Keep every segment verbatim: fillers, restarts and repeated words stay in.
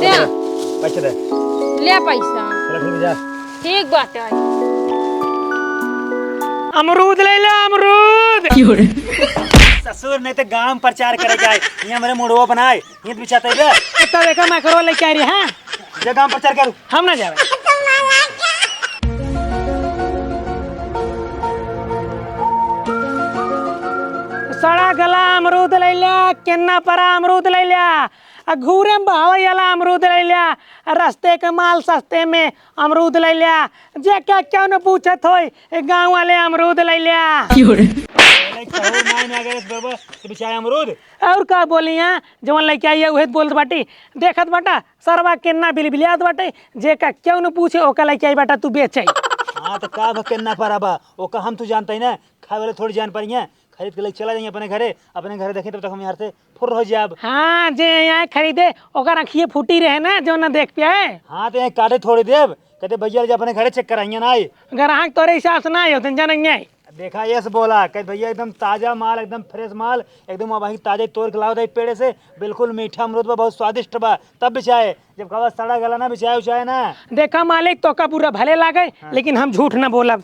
दे। पैसे दे। ले पैसा। चलो ठीक बा, जा। ठीक बाटे। अमरूद ले ले, अमरूद। ससुर, नहीं तो गांव प्रचार करे जाए। ये हमरे मुड़वा बनाए। ये तो बिचाते बे। तो देखा, मैं करो लेके आ रही, हाँ? जे गांव प्रचार करू। हम ना जावे। सड़ा गला अमरूद ले ले, केन्ना परा अमरूद ले ले। आ घूरे में बहावे वाला अमरूद ले ल्या, रस्ते के माल सस्ते में अमरूद ले ल्या। जे का क्यों न पूछत होई, ए गाँव वाले अमरूद ले ल्या। क्यों रे? अरे कहूँ नाई ना गए बबा, तो बिछाए अमरूद। और का बोली यहाँ, जवन लेके आई है उहे बोलत बाटी। देखत बाटा, सरवा केन्ना बिलबिलियात बाटे, जे का क्यों न पूछे, ओका लेके आई बाटा तू बेचे। हाँ, तो का भा केन्ना पर आबा, ओका हम तू जानता ही ना, खाए वाले थोड़ी जान पाई हैं। खरीद के ले चला जाइए अपने घरे, अपने घरे देखें, तब तक हम यहाँ से फुर्र हो जाब। हाँ, जे यहाँ खरीदे, ओकर आँखिए फूटी रहे ना, जो ना देख पाए। हाँ, तो यहाँ काटे थोड़ी देब, कहते भैया ले जा अपने घरे चेक कराइए ना आई। ग्राहक तोरे हिसाब से ना आयो, तन जानेंगे। देखा, ये से बोला, कहते भैया एकदम ताजा माल, एकदम फ्रेश माल, एकदम वहीं ताजे तोड़ के लावत है पेड़े से, बिल्कुल मीठा अमरूद बा, बहुत स्वादिष्ट बा, तब बिचाए, जब कहा सड़ा गला ना बिचाए उचाए ना। देखा मालिक, तोका बुरा भले लागे, हाँ। लेकिन हम झूठ ना बोलब।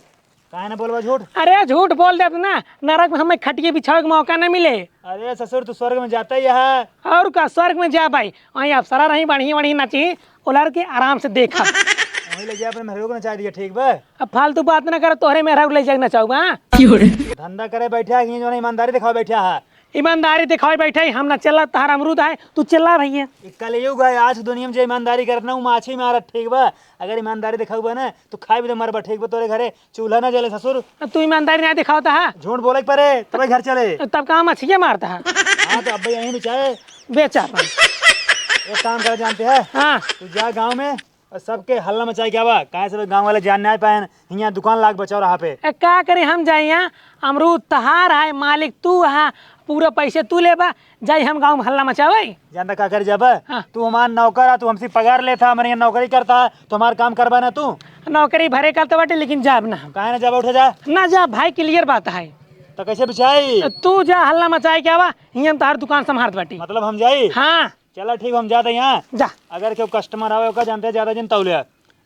काहे ना बोलबा झूठ? अरे झूठ बोल देत ना, नरक में हमें खटिए बिछावे के मौका ना मिले। अरे ससुर, तू स्वर्ग में जाता ही है। और का, स्वर्ग में जा भाई, वहीं अप्सरा रही, बढ़िया बढ़िया नाची, उलर के आराम से देखा। वहीं ले जा अपने मेहरारू को नचा दिया, ठीक बा? अब फालतू बात ना कर, तोहरे मेहरारू ले जाके नचाऊबा, हाँ? धंधा करे बैठा है कि जो ना ईमानदारी दिखाओ बैठा है? ईमानदारी दिखाओ बैठा है, हम ना चिल्ला, तहार अमरूद है, तू चिल्ला रही है। ई कलयुग है, आज की दुनिया में जो ईमानदारी करत ना, वो माछी मारत, ठीक बा? अगर ईमानदारी दिखाऊबा ना, तो खाए भी तो मरबा, ठीक बा? तोरे घरे चूल्हा ना जले ससुर। तू ईमानदारी ना दिखावता है। झूठ बोले के परे, तबे घर चले। तब कहाँ मछिया मारता है? हाँ, तो अब यहीं बेचाए। बेचा अपन। एक काम कर जानते हैं? हाँ। तू जा गाँव में और सबके हल्ला मचाए के आवा, काहे से गाँव वाले जान ना पाए, हियाँ दुकान लाग बचाओ रहा पे। ए, का करी हम जाई यहाँ? अमरूद तहार है, मालिक तू है, पूरा पैसे तू लेबा, जाई हम गाँव में हल्ला मचावे। जानता का कर जाबा? हाँ। तू हमार नौकर है, तू हमसे पगार लेता, हमारे यहाँ नौकरी करता है, तो हमार काम करबा ना तू? नौकरी भरे करते बाटे, लेकिन जाब ना हम। काहे ना जाबा, उठे जा। ना जा भाई, clear बात है। तो कैसे बिछाई? तू जा हल्ला मचाए के आवा, हियाँ हम तहार दुकान संभारत बाटी। मतलब हम जाई? हाँ। चला ठीक, हम जाते हैं यहाँ। जा। अगर केहू customer आवे, ओका जानते हैं, ज्यादा जिन तौले।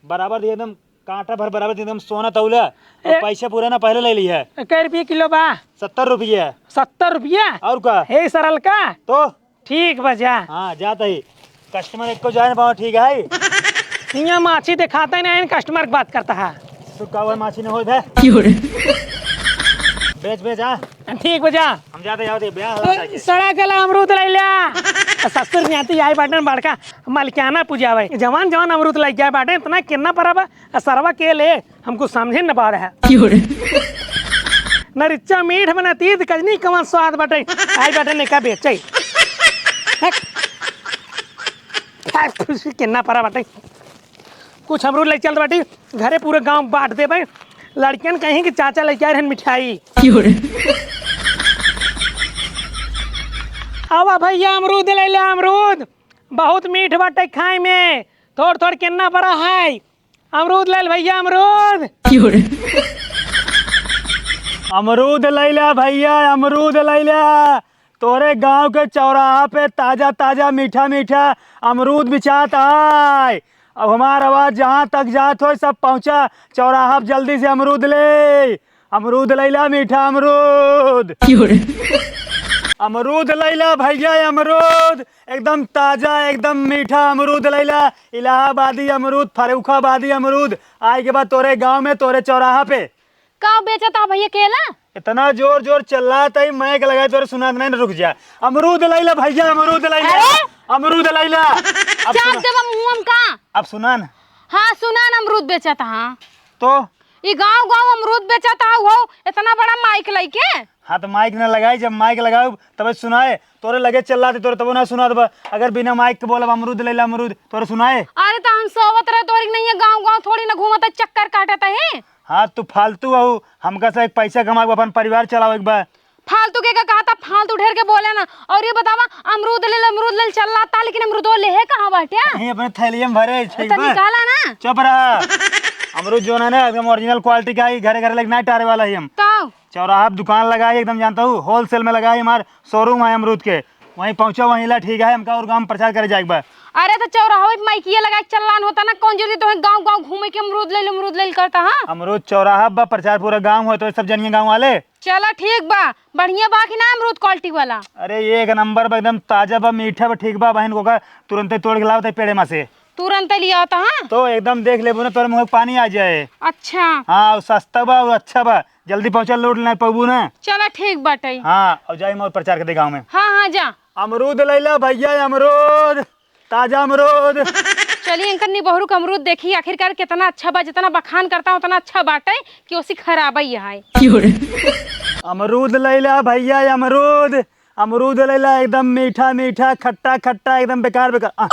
बराबर दिए एकदम कांटा भर बराबर एकदम सोना तौला। और ए- पैसे पूरे ना पहले ले ली है। कै रुपये किलो बा? सत्तर रुपये। सत्तर रुपया? और का? हे सरल का? तो? ठीक बा जा। हाँ, जाता ही। Customer एक को जाए ना पाओ, ठीक है? हियाँ माछी दिखाता ही नहीं, customer की बात करता है। तो का हुआ, माछी न होत है? क्यों रे? बेच, बेच, हाँ। ठीक बा जा। हम जाते, जाते, ब्याह हो जाता है। सड़ा गला अमरूद ले ल्या। ससुर में आती आई बाटन बड़का मलकियाना पुजावे। जवान जवान अमरूद लइ गया बाटे, इतना केन्ना परा बा, आ सरवा के ले, हमको समझे न पा रहा है। क्यों रे? न रिच्चा मीठ बना तीत कजनी कवन स्वाद बाटे। आई बाटे ने का बेचे। हट। हट, खुशी केन्ना परा बाटे। कुछ अमरूद ले चल बाटी, घरे पूरे गांव बांट देबे। लड़कियन कहीं कि चाचा लेके आए रहन मिठाई। क्यों रे? आवा भैया, अमरूद ले ले, अमरूद। बहुत मीठ बाटे खाए में। थोड़ थोड़ केन्ना परा है। अमरूद ले ले भैया, अमरूद। क्यों रे? अमरूद ले ले भैया, अमरूद ले ले। तोरे गांव के चौराहा पे ताजा ताजा मीठा मीठा अमरूद बिचात आय। अब हमार आवाज जहाँ तक जात होय, सब पहुँचा चौराहा पे जल्दी से अमरूद ले। अमरूद लैला, मीठा अमरूद। क्यों रे? अमरूद लैला भैया, अमरूद एकदम ताजा, एकदम मीठा अमरूद लैला। इलाहाबादी अमरूद, फर्रुखाबादी अमरूद, आए के बाद तोरे गांव में, तोरे चौराहा पे। का बेचत हा भैया केला? इतना जोर जोर चिल्लात है, माइक लगाए तोरे सुनात नहीं, रुक जा। अमरूद लैला भैया, अमरूद लैला, अरे! अमरूद लैला। अब चाप सुना, देबा मुंह में का? अब सुना न। हाँ, सुना न, अमरूद बेचत हा। तो? ई गाँव गाँव अमरूद बेचत हा, वो इतना बड़ा माइक लैके? हाँ, तो माइक न लगाई, जब माइक लगाऊ तबे सुनाए। तोरे लगे चिल्लाते तोरे तबो ना सुनात बा। अगर बिना माइक के बोलब अमरूद लैला अमरूद, तोरे सुनाए? अरे तो हम सोवत रहे, तोहरी के नहीं है, गाँव गाँव थोड़ी ना घूमत है, चक्कर काटत है। हाँ, तू फालतू हऊ, हमका से एक पैसा कमा के अपन परिवार चलावे के बा। फालतू के का कहता, फालतू ढेर के बोले ना। और ये बतावा, अमरूद ले ले, अमरूद ले ले चिल्लाता, लेकिन अमरूदो लेहे कहाँ बाटे? नहीं, अपने थैलिया में भरे, ठीक तो बा? निकाला ना। चुप रहा। अमरूद जो ना, एकदम original quality का ही, घरे घरे लेके ना टारे वाला ही हम। तो? चौराहा पे दुकान लगाई, एकदम जानता हूँ, wholesale में लगाई, हमार showroom है अमरूद के, वहीं पहुँचा, वहीं ला, ठीक है, हमका और गाँव प्रचार करे जाए के बा। अरे तो चौराहा पे माइकिया लगा के चलान होता ना, कौन जरूरी तोहे गाँव गाँव घूमे के अमरूद ले ले, अमरूद ले ले करता, हाँ? अमरूद चौराहा बा, प्रचार पूरा गाँव होय तो सब जनिए गाँव वाले। चला ठीक बा, बढ़िया बा कि ना अमरूद quality वाला? अरे एक नंबर बा, एकदम ताजा बा, मीठा बा, ठीक बा। बहन को का तुरंते तोड़ के लावत है पेड़े मा से। तुरंते लिया होता, हाँ? तो एकदम देख लेबू ना, तोरे मुँह में पानी आ जाए। अच्छा। हाँ, और सस्ता बा और अच्छा बा, जल्दी पहुँचा, लोड ना पबू ना। चला ठीक बाटे। हाँ, और जाई हम और प्रचार कर दे गाँव में। हाँ हाँ जा। अमरूद लैला भैया, अमरूद, ताजा अमरूद। चली इनकर निबहरु के अमरूद देखी, आखिरकार कितना अच्छा बा, जितना बखान करता उतना अच्छा बाटे कि ओसी खराब ही है। अमरूद लैला भैया, अमरूद, अमरूद लैला, एकदम मीठा मीठा, खट्टा खट्टा, एकदम बेकार बेकार। आ,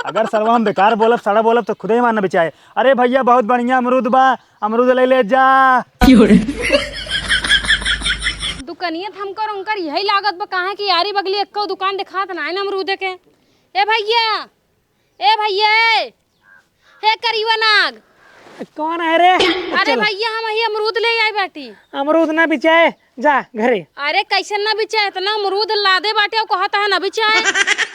अगर सरवा हम बेकार बोलब, सड़ा बोलब तो खुदे ही मारना बिचाए। अरे भैया बहुत बढ़िया अमरूद बा, अमरूद ले ले जा। दुकनिया थमकर उनकर यही लागत बा, काहे कि यारी बगली एक्को दुकान दिखात ना है ना अमरूदे के। ए भैया, ए भैया, हे करिया नाग। कौन है रे? अरे चलो। भैया, हम ही अमरूद ले आए बाटी। अमरूद ना बिचाए, जा घरे। अरे कैसे ना बिचाए? इतना अमरूद लादे बाटे और कहता है ना बिचाए।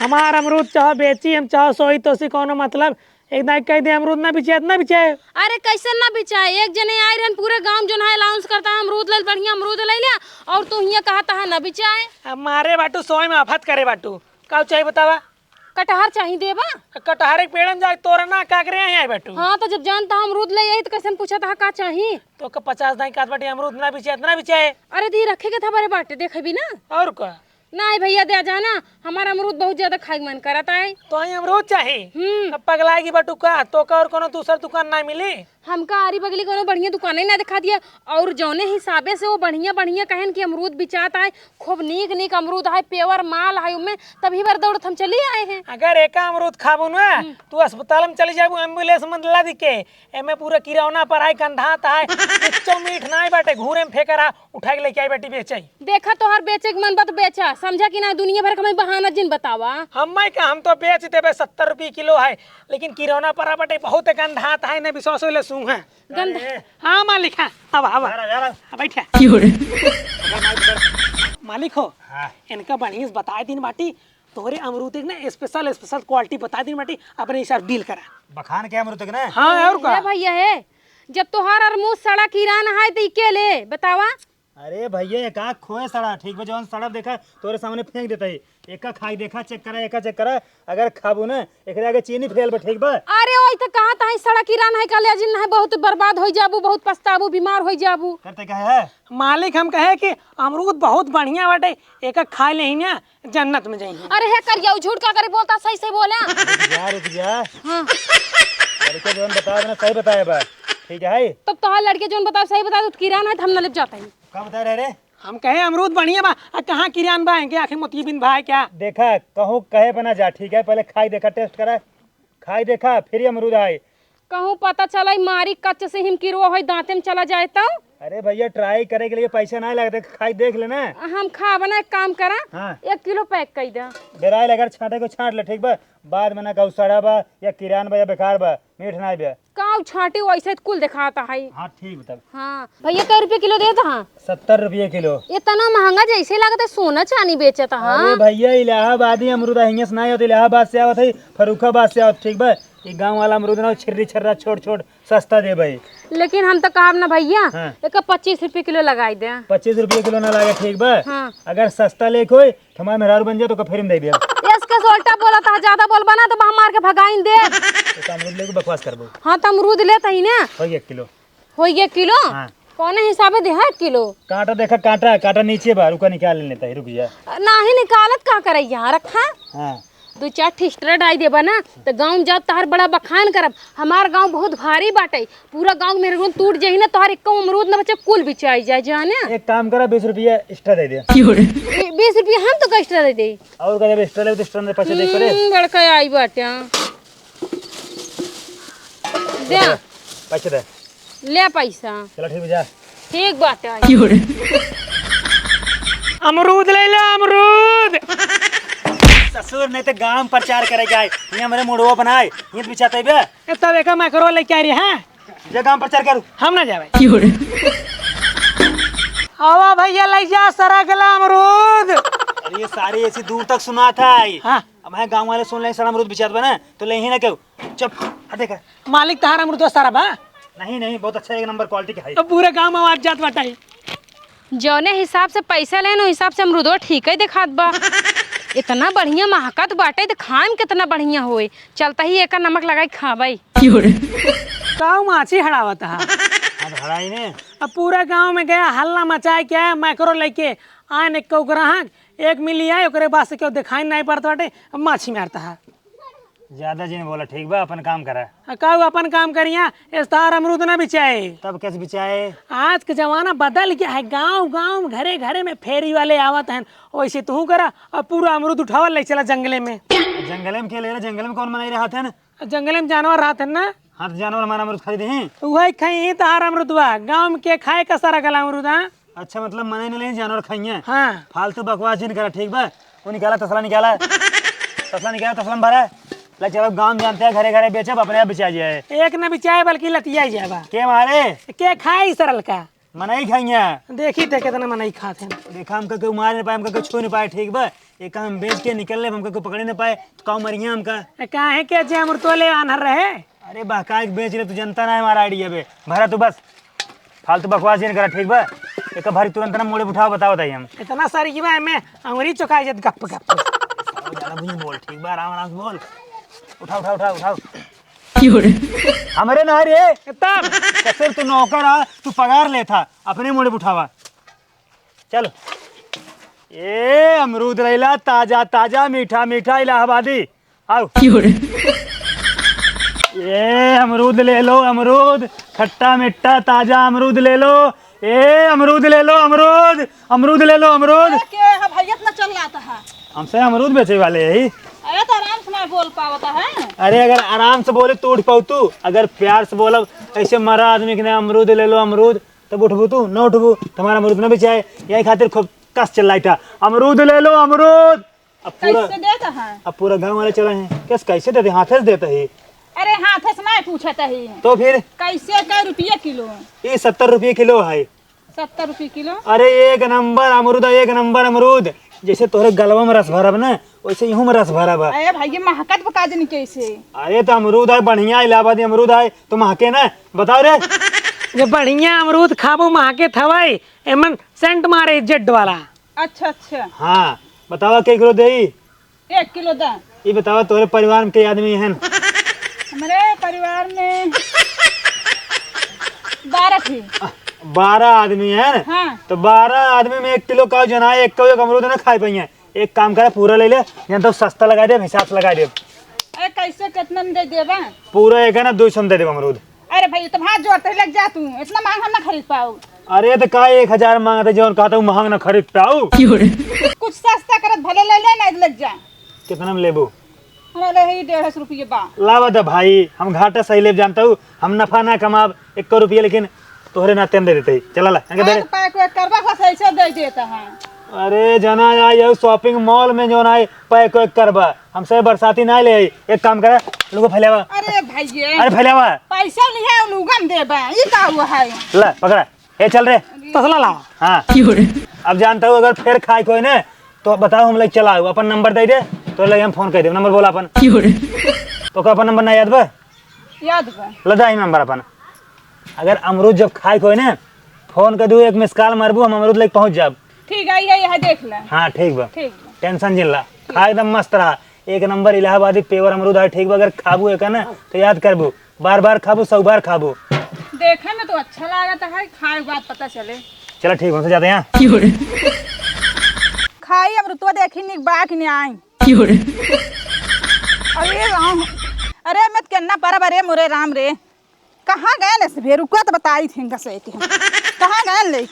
हमार अमरूद चाहो बेची, हम चाहो सोई, तोसी कौनो मतलब? एक दाई कह दे अमरूद ना बिचाए, ना बिचाए। अरे कैसे ना बिचाए? एक जने आए रहन, पूरे गांव जोन है अनाउंस करता है अमरूद ले, बढ़िया अमरूद ले लिया, और तू हियां कहता है ना बिचाए। अब मारे बाटू, सोई में आफत करे बाटू। का चाही बतावा? कटहर चाही देबा? कटहर एक पेड़न जाए तोरा ना काकरे आए आए बाटू। हाँ, तो जब जानता हम अमरूद ले आई तो कैसे पूछा था का चाही? तो का पचास दाई काट बाटे अमरूद ना बिचाए, इतना बिचाए। अरे दी रखे के था बड़े बाटे, देखे भी ना। और का? नहीं भैया, दे जाना, हमारा अमरूद बहुत ज्यादा खाए के मन करत है। तो ही अमरूद चाही? हम्म। अब पगलाएगी बाटू का? तो का और कोनो दूसर दुकान ना मिली? हमका आरी बगली कोनो बढ़िया दुकाने ना दिखा दिया। और जौने हिसाबे से वो बढ़िया बढ़िया कहन कि अमरूद बिचात आए, खूब नीक नीक अमरूद है, pure माल है उमे, तभी बार दौड़त हम चली आए हैं। अगर एका अमरूद खाबू ना, हम्म। तू अस्पताल में चली जाबू, एम्बुलेंस में ला दिके। एमे पूरा किरौना पर है, गंधात है, कुछो मीठ ना बाटे, घूरे में फेंकर आ, उठा के लेके आई बेटी बेचई। देखा तोहार बेचे के मन बा तो बेचा, समझा कि ना, दुनिया भर का मैं बहाना जिन बतावा। हम मैं का, हम तो बेच देबे, सत्तर रुपये किलो है, लेकिन किरौना पर बाटे, बहुत गंधात है, ने विश्वास होले सूंघ है। गंध- अरे। हाँ मालिक, हाँ, अब, अब, यार, यार। अब बैठे। क्यों रे? मालिक हो, हाँ। इनका बढ़िया से बताए दिन बाटी, तोहरे अमरूद एक ना special, special quality बताए दिन बाटी, अपने हिसाब deal करा। बखान के अमरूद एक ना? हाँ, और का? ए भैया हे, जब तोहार अमरूद सड़ा किरान है तो ई के ले, बतावा? अरे भैया, एक आँख खोए सड़ा, ठीक बा, जौन सड़ा देखा, तोरे सामने फेंक देता ही। एका खाई देखा, check करा, एका check करा, अगर खाबू ना, एकरे आगे चीनी फेल बा, ठीक बा? अरे, ओई तो कहा था, सड़ा किरान है, काले अजिन है, बहुत बर्बाद हो जाबू, बहुत पछताबू, बीमार हो जाबू। करते का है? मालिक, हम कहे कि अमरूद बहुत बढ़िया बाटे, एका खाए लेही ना, जन्नत में जाइए। अरे हे करिया, उ झूठ का करे बोलता, सही से बोला। रुक जा, रुक जा। हाँ। लड़के जौन बतावे ना, सही बताए बा, ठीक है? तब तोहार लड़के जौन बतावे, सही बतावे, तो किरान है, तो हम ना लेब जाता ही। का बता रहे रे? हम कहे अमरूद बढ़िया बा, आ कहाँ किरान बा, इनके आँखें मोतियाबिंद बा है क्या? देखा, कहूँ कहे पे ना जा, ठीक है? पहले खाई देखा, test करा, खाई देखा, फिर ही अमरूद आए। कहूँ पता चला, ई मारी कच्च से हिम किरो होई, दांते में चला जाए तो। अरे भैया, try करे के लिए पैसा ना लगते, खाई देख लेना। हम खाब ना, एक काम करा, हाँ। एक किलो pack कर दे। बेराए लगर छांटे को छांट ले, ठीक बा? बाद में ना कहू सड़ा बा या किरान बा या बेकार बा, मीठ ना बा। काऊ छांटी वैसे कुल दिखाता है। हाँ, ठीक बता। हाँ भैया, कै रुपये किलो देता हाँ? सत्तर रुपये किलो। इतना महंगा जैसे लागत है सोना चांदी बेचत हाँ। अरे भैया, इलाहाबादी अमरूद हियां से ना आवत, इलाहाबाद से आवत है, फर्रुखाबाद से आवत, ठीक बा? ई गाँव वाला अमरूद ना, छिर्री छर्रा छोट छोट सस्ता देबे। लेकिन हम तो कहब ना भैया, हाँ। एक पच्चीस रुपये किलो लगाई दे। पच्चीस रुपये किलो ना लागे, ठीक बा? हाँ। अगर सस्ता लेके होई, हमार मेहरारू बन जा तो ओका free में दे दिया। इसके से उल्टा बोला था, ज्यादा बोलबा ना तो हम मार के भगाइन दे। तो अमरूद लेके बकवास करबो। हाँ, तो अमरूद लेता ही ना। हो गया एक किलो। हो गया एक किलो? हाँ। कौन हिसाबे दे है एक किलो? कांटा देखा, कांटा, कांटा नीचे बा, रुका निकाल लेता है, रुक जा। नाही निकालत का करे यहाँ रखा? हाँ। दो चार ठिस्टरा डाई देबा ना, तो गाँव में जाब तहार बड़ा बखान करब। हमार गाँव बहुत भारी बाटे, पूरा गाँव में मेहरारू टूट जाई ना, तोहार एक अमरूद ना बचे, कुल बिचाई जाए, जाने। एक काम करा, बीस रुपया extra दे दे। क्यों रे? ए, बीस रुपया हम तो का extra दे दे। और का जब extra ले तो extra में पैसा दे करे। हम्म, बड़का आई बाटे। दे। पैसा दे। ले पैसा। चलो ठीक बा, जा। ठीक बाटे। क्यों रे? अमरूद ले लो, अमरूद। ससुर नहीं तो गांव प्रचार करे जाए, ये हमारे मुड़वा बनाए, ये बिचाते बे। ए, तब एक micro लेके आ रही है। जे गांव प्रचार करू। हम ना जावे। क्यों रे? आवा भैया, ले जा सरा गला अमरूद। अरे, ये सारे ऐसे दूर तक सुना था। हाँ। अब है गाँव वाले सुन लें, सारा अमरूद बिचात बा ना, तो ले ही ना क्यों। चुप, हट देखा। मालिक तहार अमरूद सारा बा? नहीं, नहीं, बहुत अच्छा, एक नंबर क्वालिटी का है। अब पूरे गाँव में आवाज जात बाटे। जौने हिसाब से पैसा लेन, ओ हिसाब से अमरूदो ठीक है देखात बा। इतना बढ़िया महकत बाटे, तो खाए में कितना बढ़िया होए। चलता ही एका नमक लगाई खाबई। का माछी हड़ावत हा? हाँ, तो हड़ाई ने। अब पूरा गाँव में गया हल्ला मचाए के आया, माइक्रो लेके आए ने, एको ग्राहक एक मिली आए, ओकरे बाद से क्यों दिखाई नहीं पड़ता बाटे, अब माछी मारता है। ज्यादा जिन बोला, ठीक बा, अपन काम करा। आ, का उ अपन काम करिया, इस तार अमरूद ना बिचाए। तब कैसे बिचाए? आज के जमाना बदल गया है, गाँव गाँव, घरे घरे में फेरी वाले आवत हैं, वैसे तू करा, अब पूरा अमरूद उठावा, ले चला जंगले में। जंगले में के ले रहा? जंगल में कौन मनाई रहा था ना? जंगले में जानवर रहत हैं ना। हाँ, तो जानवर हमारा अमरूद खरीदे हैं। वही खाई ही तहार अमरूदवा, गाँव में के खाए का सारा गला अमरूद, हाँ? अच्छा, मतलब मने नहीं लेकिन जानवर खाइए। हाँ। फालतू बकवास जिन करा, ठीक बा? वो निकाला, तसला निकाला। तसला निकाला, तसला में भरा। ले चलो, गाँव में जानते हैं, घरे घरे बेचब, अपने आप बिचा जाए। एक न बिचाए, बल्कि लतिया जाबा। के मारे? के खाई सरल का? मनई खाइए। देखी थे कितना मनई खात हैं। देखा, हमका कोई मार नहीं पाए, हमका कोई छू नहीं पाए, ठीक बा? एक हम बेच के निकल ले, हमका कोई पकड़े नहीं पाए, तो काऊ मरिए हमका। ए, काहे के जे अमरूदो ले आन्हर रहे? अरे बहका के बेच ले, तू जनता ना है हमारा आइडिया बे। भरा तू बस, फालतू बकवास जिन करा, ठीक बा? एक भारी तुरंत ना मुड़े उठाओ, बताओ बताइए हम। इतना सारी की बा, मैं अंगुरी चुकाई जत गप गप। ज्यादा भी नहीं बोल, ठीक बा? आराम आराम से बोल। उठाओ, उठाओ, उठाओ, उठाओ। हमरे ना रे। तब? तो सिर्फ तू नौकर आ, तू पगार लेता, अपने मुड़े उठावा। चल। ए, अमरूद लैला, ताजा ताजा, मीठा मीठा इलाहाबादी। आओ। ए, अमरूद ले लो, अमरूद, खट्टा मीठा ताजा अमरूद ले लो। ए, अमरूद ले लो, अमरूद, अमरूद ले लो, अमरूद। ए, के है भैया, इतना चल रहा था? हमसे अमरूद बेचे वाले यही। अरे, तो आराम से ना बोल पावता है। अरे, अगर आराम से बोले तो उठ पाऊ तू, अगर प्यार से बोलब, ऐसे मरा आदमी के ना, अमरूद ले लो, अमरूद, तब उठबू तू, ना उठबू, तुम्हारा अमरूद ना बिचाए। यही खातिर खूब कस चिल्लाइटा, "अमरूद ले लो, अमरूद।" अब पूरा, कैसे देता है? अब पूरा गाँव वाले चला हैं, "कैसे, कैसे देते? हाथे से देता है।" अरे, हाथे से नहीं पूछत ही। तो फिर? कैसे, कै रुपये किलो? ये सत्तर रुपये किलो है। सत्तर रुपये किलो? अरे, एक नंबर अमरूद, एक नंबर अमरूद। जैसे तोहरे गलवा में रस भरब ना, वैसे इहू में रस भरब। अरे भाई, ये महकत बता जनी कैसे? अरे, तो अमरूद है बढ़िया, इलाहाबादी अमरूद है, तो महके ना। बताओ रे। ये बढ़िया अमरूद खाबू, महके थवाई, एमन सेंट मारे जेड वाला। अच्छा, अच्छा। हाँ, बतावा के किलो देई? एक किलो दा। ई बतावा, तोरे परिवार में के आदमी हन? हमरे परिवार में बारह ठी। बारह आदमी हन? हाँ। तो बारह आदमी में एक किलो का जना है, एक किलो अमरूद ना खाए पाइए। एक काम करे, पूरा ले ले, या तो सस्ता लगा दे, हिसाब से लगा दे। अरे, कैसे, कितना में दे देबा? पूरा एक है ना, दो सौ में दे देबा अमरूद। अरे भाई, तो हाथ जोड़ते लग जा तू, इतना महंगा हम ना खरीद पाऊ। अरे तो का एक हजार मांगत है, जौन कहत है, उ महंग ना खरीद पाऊ। कुछ सस्ता करत भले ले ले, नहीं लग जा। कितना में लेबू? हमरा ले ही डेढ़ सौ रुपये बा। लावा द भाई, हम घाटा सही लेब जानता हूँ, हम नफा ना कमाब एको रुपये, लेकिन तोहरे नाते हम दे देते ही। चला ला, इनके दे अरे दे। तो पैक वैक करबा, बस ऐसे दे देता है। अरे जना, या ये शॉपिंग मॉल में जो ना है, पैक वैक करबा, हमसे बरसाती ना ले आई। एक काम करा, लोगो फैलावा। अरे भैया। अरे फैलावा। पैसा लिहे, लोगन देबा, ई का हुआ है? ला, पकड़ा। ए, चल रे। तसला लावा। हाँ। अब जानता हूँ, अगर फिर खाए कोई ने, तो बताओ, हम लग चला आऊ, अपन नंबर दे दे, तो लगे हम फोन कर दे, नंबर बोला अपन। तो का अपन नंबर ना याद बा? याद बा। लदा ही नंबर अपन। अगर अमरूद जब खाए कोई ने, फोन कर दू, एक मिस कॉल मारबू, हम अमरूद लेके पहुँच जाब। ठीक है, ये, ये देख ले। हाँ, ठीक बा। ठीक बा। टेंशन जिन ला। खा एकदम मस्त रहा। एक नंबर इलाहाबादी पेवर अमरूद है, ठीक बा, अगर खाबू एक ना, तो याद करबू, बार बार खाबू, सौ बार खाबू। देखे में तो अच्छा लागत है, खाए के बाद पता चले। चला ठीक, हमसे जाते हैं। खाई अमरुतवा, देखी निक बा कि नहीं आई। अरे राम, अरे मैं केन्ना परब, अरे मोरे राम रे। कहाँ गए ले से भेरुआ तो बताई थी इनका से कि हम कहाँ गए ले।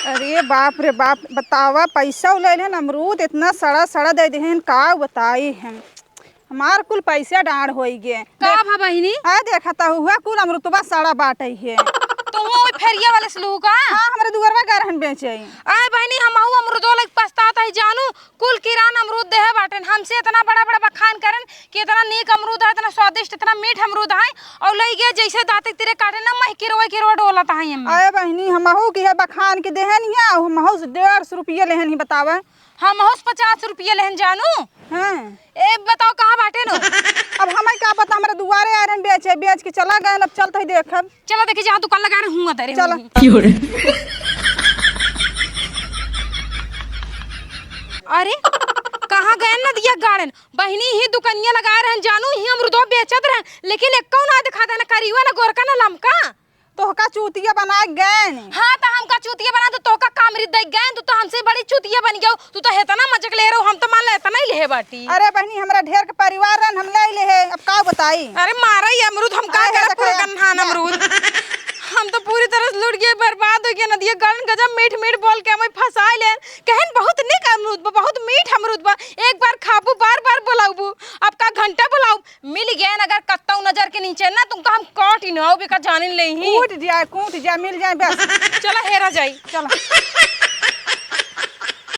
अरे बाप रे बाप, बतावा, पैसा उ ले लेन, अमरूद इतना सड़ा सड़ा दे देहन, का बताई हम। हमार कुल पैसा डांड होई गे। का भा बहिनी? आ देखा त हुआ कुल अमरुतवा सड़ा बाटे है। वो फेरिया वाले से लूहू का? हाँ, हमरे दुअरवा गए रहन बेचे। आए बहिनी, हमहू अमरूदो लग पछतात है जानू, कुल किरान अमरूद देहे बाटेन। हमसे इतना बड़ा बड़ा बखान करेन कि इतना नीक अमरूद है, इतना स्वादिष्ट, इतना मीठ अमरूद है, और लई गए जैसे दाँते तिरे काटे ना, मह किरवा किरवा डोलत है एमे। आए बहिनी, हमहू की है बखान के देहन हिया, और हमहू से डेढ़ सौ रुपये लेहन ही, बतावे। हमहू से पचास रुपये लेहन जानू। हाँ। ए, बताओ, कहाँ बाटे नो? अब हमें का पता, हमरे दुआरे आए रहन बेचे, बेच के चला गए, अब चलत ही देखब। चला देखी, जहाँ दुकान लगा रहे हुआ तेरे चला। हुआ। अरे, कहाँ गए नदिया गाड़न? बहिनी ही दुकनिया लगा रहन जानू, ही अमरुदो बेचत रहन, लेकिन एक्को ना दिखा देना, करियो ना गोरका ना लमका। तोहका चूतिया बना गए। हाँ, तो हमका चूतिया बना तो तोहका कामरी दे गए, तू तो हमसे बड़ी चूतिया बन गयो। तू तो हेतना मजक ले रहो, हम तो मान ले इतना ही लेहे बाटी। अरे बहिनी, हमरा ढेर के परिवार रहन, हम ले लेहे, अब का बताई? अरे मारा ये अमरूद, हम का अरे करब पूरे देखा। कन्हान अमरूद। हम तो पूरी तरह से लुट गए, बर्बाद हो गए। नदिया गलन गजब मीठ मीठ बोल के हमें फंसा लेन, कहन बहुत निक अमरूद बा, बहुत मीठ अमरूद बा, एक बार खाबू बार बार बोलाबू, अब का घंटा बोलाऊ, मिल गए अगर कत्तौ नजर के नीचे ना, तुमका हम काट ही ना, बेका जानिन ले ही। कूट जाए, कूट जाए, मिल जाए बस। चला हेरा जाई। चला।